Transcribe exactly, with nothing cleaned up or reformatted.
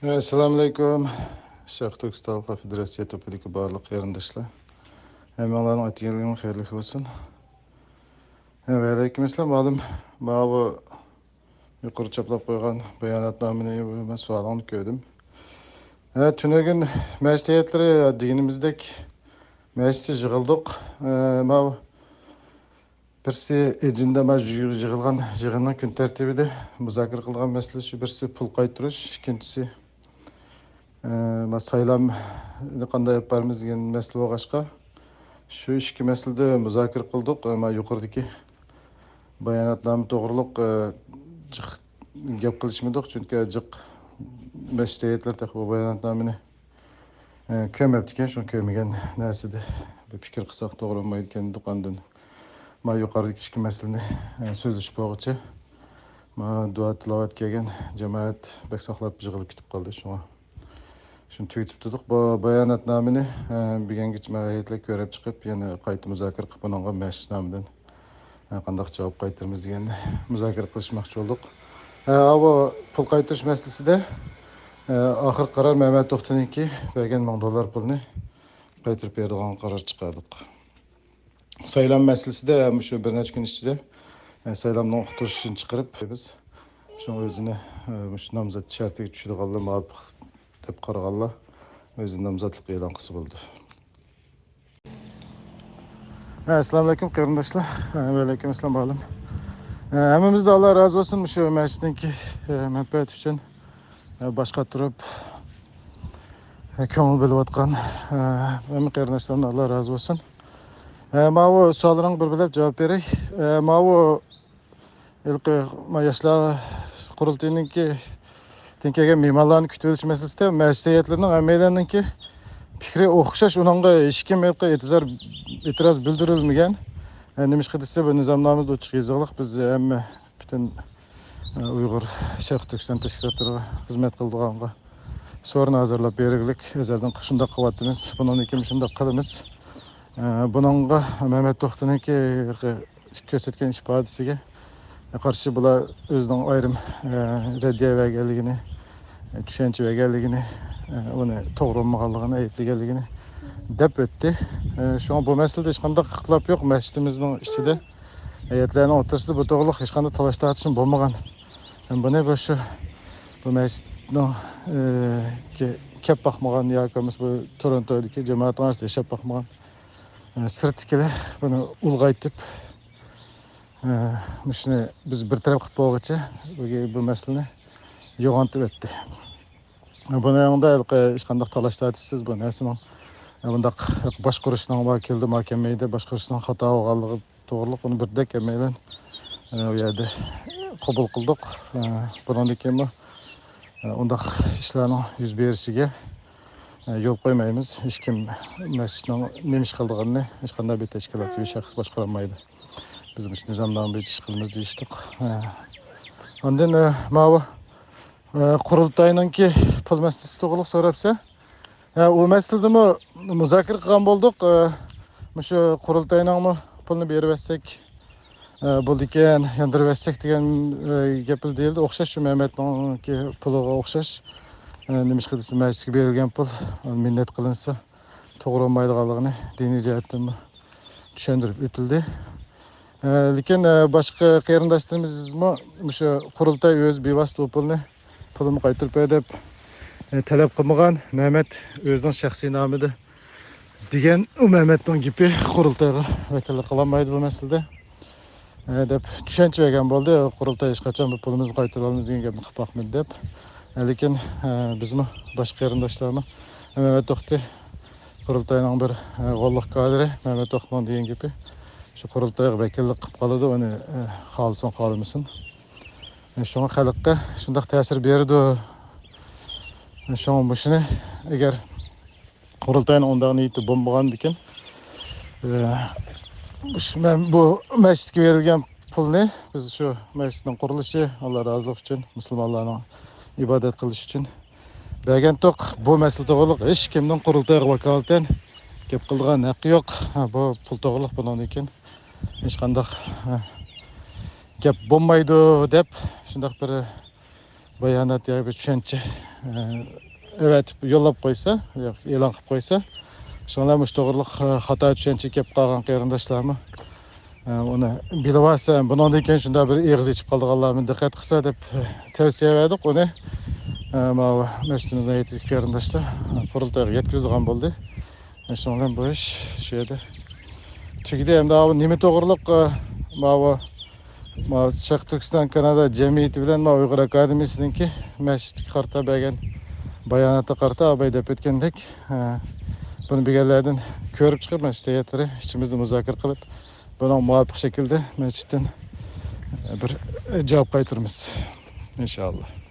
ئەسسالامۇئەلەيكۇم. شەرقىي تۈركىستان خەلق فېدېراتسىيە توپىدىكى بارلىق قېرىنداشلار. ھەممىڭلارنىڭ ئەتىگەنلىرىڭلار خەيرلىك بولسۇن. ۋەئەلەيكۇم ئەسسالام، ئالىم. ماۋۇ يۇقىرى چاپلاپ قويغان باياناتنامىنى ۋە سوئالىڭنى كۆردۈم. ھە، تۈنۈگۈن مەسچىت ھەيئەتلىرى دېگىنىمىزدەك مەسچىتتە يىغىلدۇق. ھە، ماۋۇ بىرسى ئېجىندە مانا يىغ-، يىغىلغان يىغىننىڭ كۈن تەرتىپىدە مۇزاكىرە قىلغان مەسىلە شۇ، بىرسى پۇل قايتۇرۇش، ئىككىنچىسى، ئە، مانا سايلامنى قانداق ئېلىپ بارىمىز دېگەن مەسىلە بولغاچقا، شۇ ئىككى مەسىلىدە مۇزاكىرە قىلدۇق. ئە، مانا يۇقىرىدىكى باياناتنامە توغرۇلۇق، ئە، جىق گەپ قىلىشمىدۇق، چۈنكى جىق مەسچىت ھەيئەتلىرى تېخى بۇ باياناتنامىنى ئە، كۆرمەپتىكەن، شۇڭا كۆرمىگەن نەرسىدە بىر پىكىر قىلساق توغرا بولمايدىكەن دېدۇق. ئاندىن ما يۇقىرىدىكى ئىككى مەسىلىنى، ئە، سۆزلىشىپ بولغۇچە، ما دۇئا تىلاۋەت كەلگەن جامائەت بەك ساقلاپ يىغىلىپ كېتىپ قالدى. شۇڭا شۇنى تۈگىتىپ تۇردۇق. بۇ باياناتنامىنى، ئە، بۈگۈنگىچە ما ھەيئەتلەر كۆرۈپ چىقىپ، يەنە قايتا مۇزاكىرە قىلىپ، بۇنىڭغا مەسچىت نامىدىن ھە، قانداق جاۋاب قايتۇرىمىز دېگەننى مۇزاكىرە قىلىشماقچى بولدۇق. ھە، ئاۋۇ پۇل قايتۇرۇش مەسىلىسىدە، ھە، ئاخىرقى قارار مەمەت توختىنىڭكى بەرگەن مىڭ دوللار پۇلنى قايتۇرۇپ بېرىدىغان قارار چىقاردۇق. سايلام مەسىلىسىدە، ھە، مۇشۇ بىر نەچچە كۈن ئىچىدە، ھە، سايلامنىڭ ئۇقتۇرۇشىنى چىقىرىپ، بىز شۇڭا ئۆزىنى، ھە، مۇشۇ نامزات شەرتىگە چۈشىدىغانلار مۇۋاپىق دەپ قارىغانلار ئۆزىنى نامزاتلىق ئېلان قىلسا بولىدۇ. ئەسسالامۇئەلەيكۇم قېرىنداشلار. ۋەئەلەيكۇم ئەسسالام ئالىم. ھەممىمىزدىن ئاللا رازى بولسۇن، مۇشۇ مەسچىتنىڭكى مەنپەئەت ئۈچۈن باش قاتۇرۇپ كۆڭۈل بۆلۈۋاتقان ھەممە قېرىنداشلارنى ئاللا رازى بولسۇن. ماۋۇ سوئاللىرىڭغا بىر بىرلەپ جاۋاب بېرەي. ماۋۇ ھېلىقى ما ياشلار قۇرۇلتىيىنىڭكى دىن كەلگەن مېھمانلارنى كۈتۈۋېلىش مەسىلىسىدە مەسچىت ھەيئەتلىرىنىڭ ھەممەيلەننىڭكى پىكرى ئوخشاش، ئۇنىڭغا ھېچكىم ھېلىقى ئېتىزار، ئېتىراز بىلدۈرۈلمىگەن. ئە، نېمىشقا دېسە، بۇ نىزامنامىمىزدا ئوچۇق يېزىقلىق، بىز ھەممە پۈتۈن، ئە، ئۇيغۇر شەرقىي تۈركىستان تەشكىلاتلىرىغا خىزمەت قىلىدىغانغا سورۇن ھازىرلاپ بېرىگلىك ئەزەلدىن شۇنداق قىلىۋاتىمىز، بۇنىڭدىن كېيىن شۇنداق قىلىمىز. ئە، بۇنىڭغا مەمەت توختىنىڭكى كۆرسەتكەن ئىپادىسىگە قارشى بۇلار ئۆزىنىڭ ئايرىم، ئە، رەددىيە بەرگەنلىكىنى، ئە، چۈشەنچە بەرگەنلىكىنى، ئە، ئۇنى توغرا بولمىغانلىقىنى، ئەيىبلىگەنلىكىنى دەپ ئۆتتى. ئە، شۇڭا بۇ مەسىلىدە ھېچقانداق ئىختىلاپ يوق. مەسچىتىمىزنىڭ ئىچىدە ھەيئەتلەرنىڭ ئوتتۇرىسىدا بۇ توغرىلىق ھېچقانداق تالاش تارتىشمۇ بولمىغان. ھەم بۇنى بۇ شۇ، بۇ مەسچىتنىڭ، ئە، كە-، كەپ باقمىغان ياكى بولمىسا بۇ تورونتودىكى جامائەتنىڭ ئارىسىدا ياشاپ باقمىغان، ئە، سىرتتىكىلەر بۇنى ئۇلغايتىپ، ئە، مۇشۇنى بىز بىر تەرەپ قىلىپ بولغۇچە بۇ، بۇ مەسىلىنى يوغان تۇتۇۋەتتى. بۇنىڭدا ھېلىقى ھېچقانداق تالاش تارتىشسىز بۇ نەرسىنىڭ، ئە، بۇنداق باشقۇرۇشنىڭ ۋەكىلى ما كەلمەيدۇ، باشقۇرۇشنىڭ خاتا بولغانلىقى توغرۇلۇق ئۇنى بىردەك ھەممەيلەن، ئە، ئۇ يەردە قوبۇل قىلدۇق. ئە، بۇنىڭدىن كېيىنمۇ، ئە، ئۇنداق ئىشلارنىڭ يۈز بېرىشىگە، ئە، يول قويمايمىز. ھېچكىم مەسچىتنىڭ نېمە ئىش قىلىدىغىنىنى ھېچقانداق بىر تەشكىلات، بىر شەخس باشقۇرالمايدۇ. بىز مۇشۇ نىزامنامە بويىچە ئىش قىلىمىز دېيىشتۇق. ئە، ئاندىن، ئە، ماۋۇ، ئە، قۇرۇلتاينىڭكى پۇل مەسىلىسى توغرۇلۇق سوراپسەن. ھە، ئۇ مەسىلىدىمۇ مۇزاكىرە قىلغان بولدۇق. ئە، مۇشۇ قۇرۇلتاينىڭمۇ پۇلىنى بېرىۋەتسەك، ئە، بولىدىكەن، ياندۇرۇۋەتسەك دېگەن، ئە، گەپلا دېيىلدى. ئوخشاش شۇ مەمەتنىڭكى پۇلىغا ئوخشاش. ئە، نېمىشقا دېسە، مەسچىتكە بېرىلگەن پۇل مىننەت قىلىنسا توغرا بولمايدىغانلىقىنى، دىنىي جەھەتتىنمۇ چۈشەندۈرۈپ ئۆتۈلدى. ئە، لېكىن، ئە، باشقا قېرىنداشلىرىمىزمۇ مۇشۇ قۇرۇلتاي ئۆزى بىۋاسىتە بۇ پۇلنى، پۇلۇمنى قايتۇرۇپ بەر دەپ، ئە، تەلەپ قىلمىغان. مەمەت ئۆزىنىڭ شەخسىي نامىدا دېگەن ئۇ مەمەتنىڭ گېپى، قۇرۇلتايغا ۋەكىللىك قىلالمايدۇ بۇ مەسىلىدە، ئە، دەپ چۈشەنچە بەرگەن بولدى. قۇرۇلتاي ھېچقاچان بۇ پۇلىمىزنى قايتۇرۇۋالىمىز دېگەن گەپنى قىلىپ باقمىدى دەپ. ئە، لېكىن، ئە، بىزمۇ باشقا قېرىنداشلارمۇ، ئە، مەمەت توختى قۇرۇلتاينىڭ بىر، ئە، غوللۇق كادىرى، مەمەت توختىنىڭ دېگەن گېپى شۇ قۇرۇلتايغا ۋەكىللىك قىلىپ قالىدۇ، ئۇنى، ئە، خالىسۇن خالىمىسۇن. ئە، شۇڭا خەلققە شۇنداق تەسىر بېرىدۇ. ئە، شۇڭا مۇشۇنى ئەگەر قۇرۇلتاينىڭ ئۇنداق نىيىتى بولمىغاندىكىن، ئە، مۇش-، مەن بۇ مەسچىتكە بېرىلگەن پۇلنى بىز شۇ مەسچىتنىڭ قۇرۇلۇشى، ئاللا رازىلىقى ئۈچۈن، مۇسۇلمانلارنىڭ ئىبادەت قىلىشى ئۈچۈن بەرگەنتۇق. بۇ مەسىلە توغرۇلۇق ھېچكىمنىڭ قۇرۇلتايغا ۋاكالىتەن گەپ قىلىدىغان ھەققى يوق. ھە، بۇ پۇل توغرۇلۇق بۇنىڭدىن كېيىن ھېچقانداق، ھە، گەپ بولمايدۇ دەپ شۇنداق بىر بايانات يا بىر چۈشەنچە ئەۋەتىپ يوللاپ قويسا، ياكى ئېلان قىلىپ قويسا، شۇڭلار مۇشۇ توغرىلىق خاتا چۈشەنچە كەپ قالغان قېرىنداشلارمۇ ئۇنى بىلىۋالسا، بۇنىڭدىن كېيىن شۇنداق بىر ئېغىز ئېچىپ قالىدىغانلارمۇ دىققەت قىلسا دەپ تەۋسىيە بەردۇق. ئۇنى ماۋۇ مەسچىتىمىزنىڭ يېتەكچى قېرىنداشلار قۇرۇلتايغا يەتكۈزىدىغان بولدى. شۇنىڭ بىلەن بۇ ئىش شۇ يەردە تۈگىدى. ئەمدى ئاۋۇ نېمە توغرىلىق، ئە، ماۋۇ، ماۋۇ شەرقىي تۈركىستان كانادا جەمئىيىتى بىلەن ماۋۇ ئۇيغۇر ئاكادېمىيىسىنىڭكى مەسچىتكە قارىتا بەرگەن باياناتقا قارىتا ئاباي دەپ ئۆتكەندەك، ئە، بۇنى بىلگەنلەردىن كۆرۈپ چىقىپ، مەسچىت ھەيئەتلىرى ئىچىمىزدە مۇزاكىرە قىلىپ، بۇنىڭ مۇۋاپىق شەكىلدە مەسچىتتىن، ئە، بىر، ئە، جاۋاب قايتۇرىمىز، ئىنشائاللا.